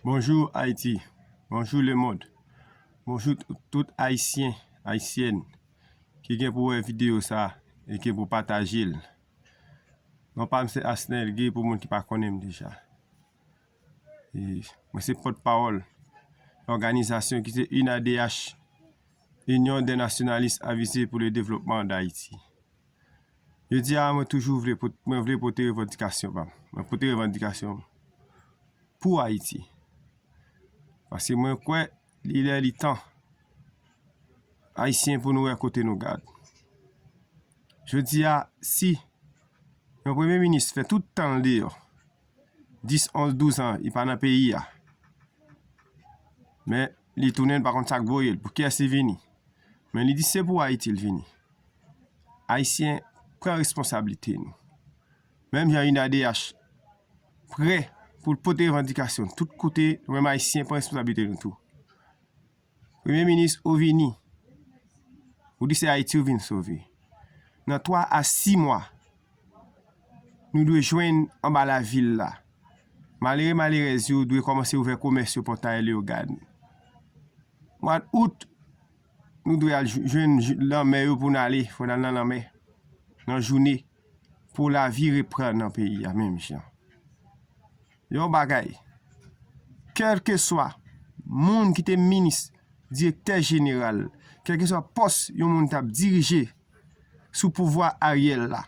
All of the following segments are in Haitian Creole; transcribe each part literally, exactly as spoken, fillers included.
Bonjou Ayiti, bonjou lemonn, bonjou tout, tout Ayisyen, Ayisyèn ki gen pou wè videyo sa e gen pou pataje l. Non pa m se Asnel Guy pou moun ki pa konnen m deja. E mwen se pòtpawòl òganizasyon ki se UNADH, Union des Nationalistes Avisés pour le Développement d'Haïti. Jodi a, mwen toujou vle pot-, mwen vle pote revandikasyon pa m. Mwen pote revandikasyon pou Ayiti. Paske mwen kwè li lè li tan Ayisyen pou nou wè kote nou gad. Jodi a, si yon premye minis fè tout tan l deyò, dis, onz, douz an, li pa nan peyi a, men li tounen, l pa konn sa k voye l, pou kiyès li vini. Men li di se pou Ayiti l vini. Ayisyen, pran responsablite nou. Menm jan UNADH prè pou l pote revandikasyon tout kote, nou menm Ayisyen, pran responsablite nou tou. Premye minis, ou vini. Ou di se Ayiti ou vin sove. Nan twa a sis mwa, nou dwe jwenn anba lavil la. Malere, malerèz yo dwe kòmanse ouvè komès yo, pòtay Leyogàn. Mwa out, nou dwe al jwenn lanmè yo pou n ale, fò n al nan lanmè, nan jounen, pou lavi reprann nan peyi a menm jan. Yon bagay, kèlkeswa moun ki te minis, direktè jeneral, kèlkeswa pòs yon moun t ap dirije sou pouvwa Ariel la,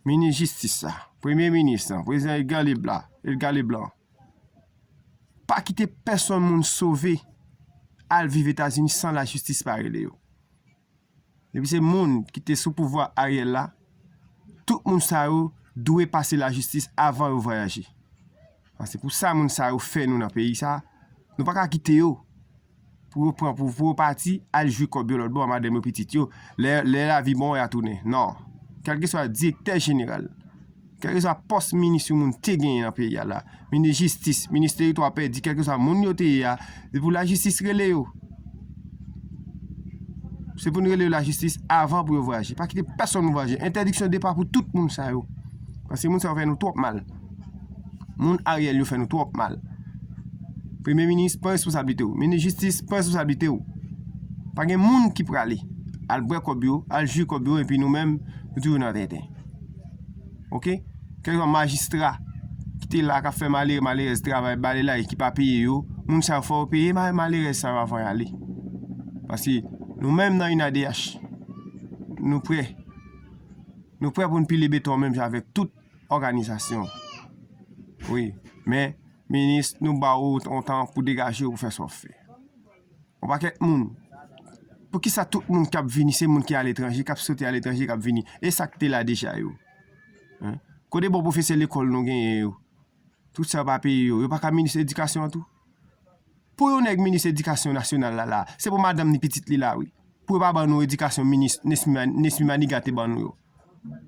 minis jistis la, premye minis lan, prezidan Edgar Leblanc, Edgar Leblanc, pa kite pèsonn moun sove al viv Etazini san lajistis pa rele yo. Depi se moun ki te sou pouvwa Ariel la, tout moun sa yo dwe pase lajistis avan yo vwayaje. Paske pou sa moun sa yo fè nou nan peyi sa, nou pa ka kite yo pou yo pran, pou, pou yo pati al jwi kòb yo lòt bò, madanm yo, pitit yo. Lè, lè lavi bon, y a tounen. Non. Kèlkeswa direktè jeneral, kèlkeswa pòs minis yon moun te genyen nan peyi a la, minis jistis, minis teritwa pèdi, kèlkeswa moun yo te ye a, se pou lajistis rele yo. Se pou n rele lajistis avan pou yo vwayaje. Pa kite pèsonn vwayaje. Entèdiksyon depa pou tout moun sa yo. Paske moun sa yo fè nou twòp mal. Moun Ariel yo fè nou twòp mal. Premye minis, pran responsablite w. Minis jistis, pran responsablite w. Pa gen moun ki prale al bwè kòb yo, al jwi kòb yo, epi nou menm, nou toujou nan tenten. Oke? Kèlkeswa majistra ki te la, k ap fè malere, malerèz travay, bale la, e ki pa peye yo, moun sa yo fò yo peye ma-, malerèz sa yo avan y ale. Paske nou menm nan UNADH, nou prè. Nou prè pou n pile beton menm jan avèk tout òganizasyon. Wi, men, minis, nou ba ou yon tan pou degaje w pou fè sa w fè. Yon pakèt moun. Poukisa tout moun k ap vini, se moun ki aletranje, k ap soti aletranje, k ap vini? E sa k te la deja yo? Hein? Kote bon pwofesè lekòl nou genyen yo? Tout sa yo pa peye yo. Yo pa ka minis edikasyon an tou? Pou yon nèg minis edikasyon nasyonal la, la, se pou madanm ni pitit li la, wi. Pou yo pa ban nou edikasyon minis Nesmy Man-, Nesmy Maniga te ban nou yo.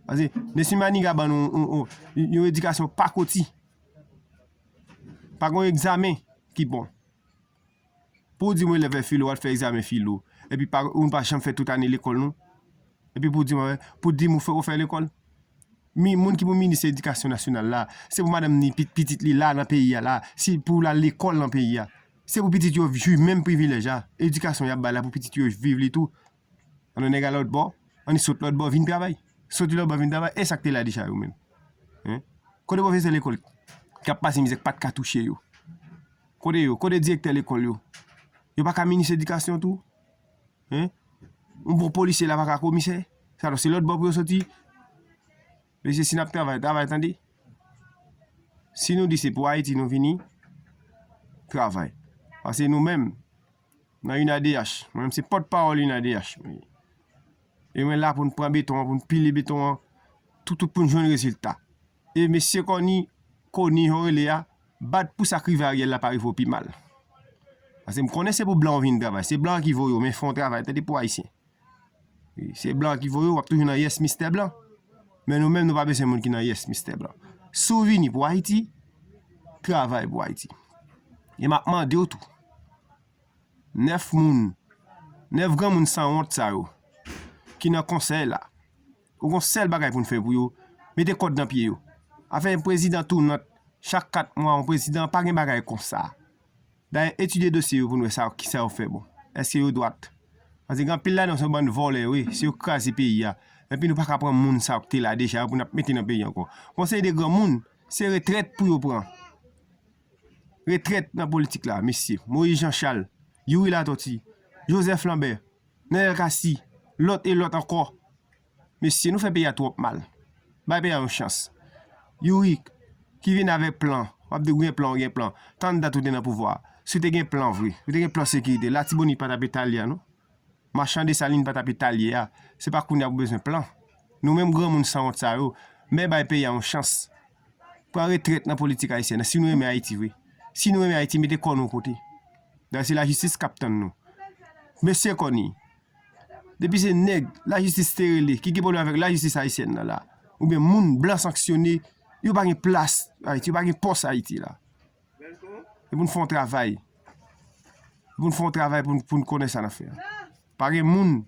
Paske Nesmy Maniga ban nou yon, yon, yon edikasyon pakoti. Pa gen yon egzamen ki bon. Pou w di m w elèv filo, w al fè egzamen filo. Epi pa, ou pa janm fè tout ane lekòl nou. Epi pou w di m, pou w di m ou fè, ou fè lekòl. Mi-, moun ki pou minis edikasyon nasyonal la, se pou madanm ni pit-, pitit li la nan peyi a la, se pou l al lekòl nan peyi a. Se pou pitit yo jwi menm privilèj la. Edikasyon y ap bay la pou pitit yo viv li tou. Ann nèg a lòt bò, ann sot lòt bò vin travay. Soti lòt bò vin travay, e sa k te la deja yo menm? Hein? Kote pwofesè lekòl k ap pase mizè k pa t ka touche yo? Kote yo? Kote direktè lekòl yo? Yo pa ka minis edikasyon tou? Hein? Yon bon polisye la pa ka komisè? Sa donk se lòt bò pou yo soti? Mesye, si n ap travay, travay tande. Si nou di se pou Ayiti nou vini, travay. Paske nou menm, nan UNADH, mwen menm se pòtpawòl UNADH mwen ye. E mwen la pou n pran beton an, pou n pile beton an, tout, tout pou n jwenn rezilta. E mesye Kòni, Koni, jan w rele a, bat pou sa k rive Ariel la pa rive w pi mal. Paske m konnen se pou blan w vin travay. Se blan ki voye w, men fè yon travay, tande pou Ayisyen. Wi, se blan ki voye w, w ap toujou nan yès mistè blan. Men nou menm, nou pa bezwen moun ki nan yès mistè blan. Si w vini pou Ayiti, travay pou Ayiti. E m ap mande w tou, nèf moun, nèf granmoun sanwont sa yo, ki nan konsèy la, ou gon sèl bagay pou n fè pou yo, mete kòd nan pye yo. Afè prezidan tounant, Chak kat mwa, yon prezidan, pa gen bagay konsa. Dayè, etidye dosye yo pou n wè sa, kisa yo fè bon. Èske yo dwat? Paske gen anpil ladan se yon bann vòlè, wi, se yo k kraze peyi a. Epi nou pa ka pran moun sa yo k te la deja yo pou n ap mete nan peyi ankò. Gon seri de granmoun, se retrèt pou yo pran. Retrèt nan politik la, mesye. Moïse Jean Charles, Youri Latortue, Joseph Lambert, Nènèl Cassy, lòt e lòt ankò. Mesye, nou fè peyi a twòp mal. Bay peyi a yon chans. Youri, ki vin avèk plan, w ap di w gen plan, w gen plan. Tann dat ou te nan pouvwa a. Si w te gen plan vre, si w te gen plan sekirite, Latibonit pa t ap etalye a, non. Machan Desalin pa t ap etalye a. Se pa kounye a pou bezwen plan. Nou menm granmoun sanwont sa yo, men bay peyi a yon chans. Pran retrèt nan politik ayisyèn nan, si nou renmen Ayiti vre. Si nou renmen Ayiti, mete kò nou kote. Dayè, se lajistis k ap tann nou. Mesye Kòni, depi se nèg lajistis te rele, ki gen pwoblèm avèk lajistis ayisyèn nan la, oubyen moun blan sanksyone, yo pa gen plas Ayiti, yo pa gen pòs Ayiti la. E pou n fè yon travay. E pou n fè yon travay pou n, pou n konnen sa n ap fè a. Pa gen moun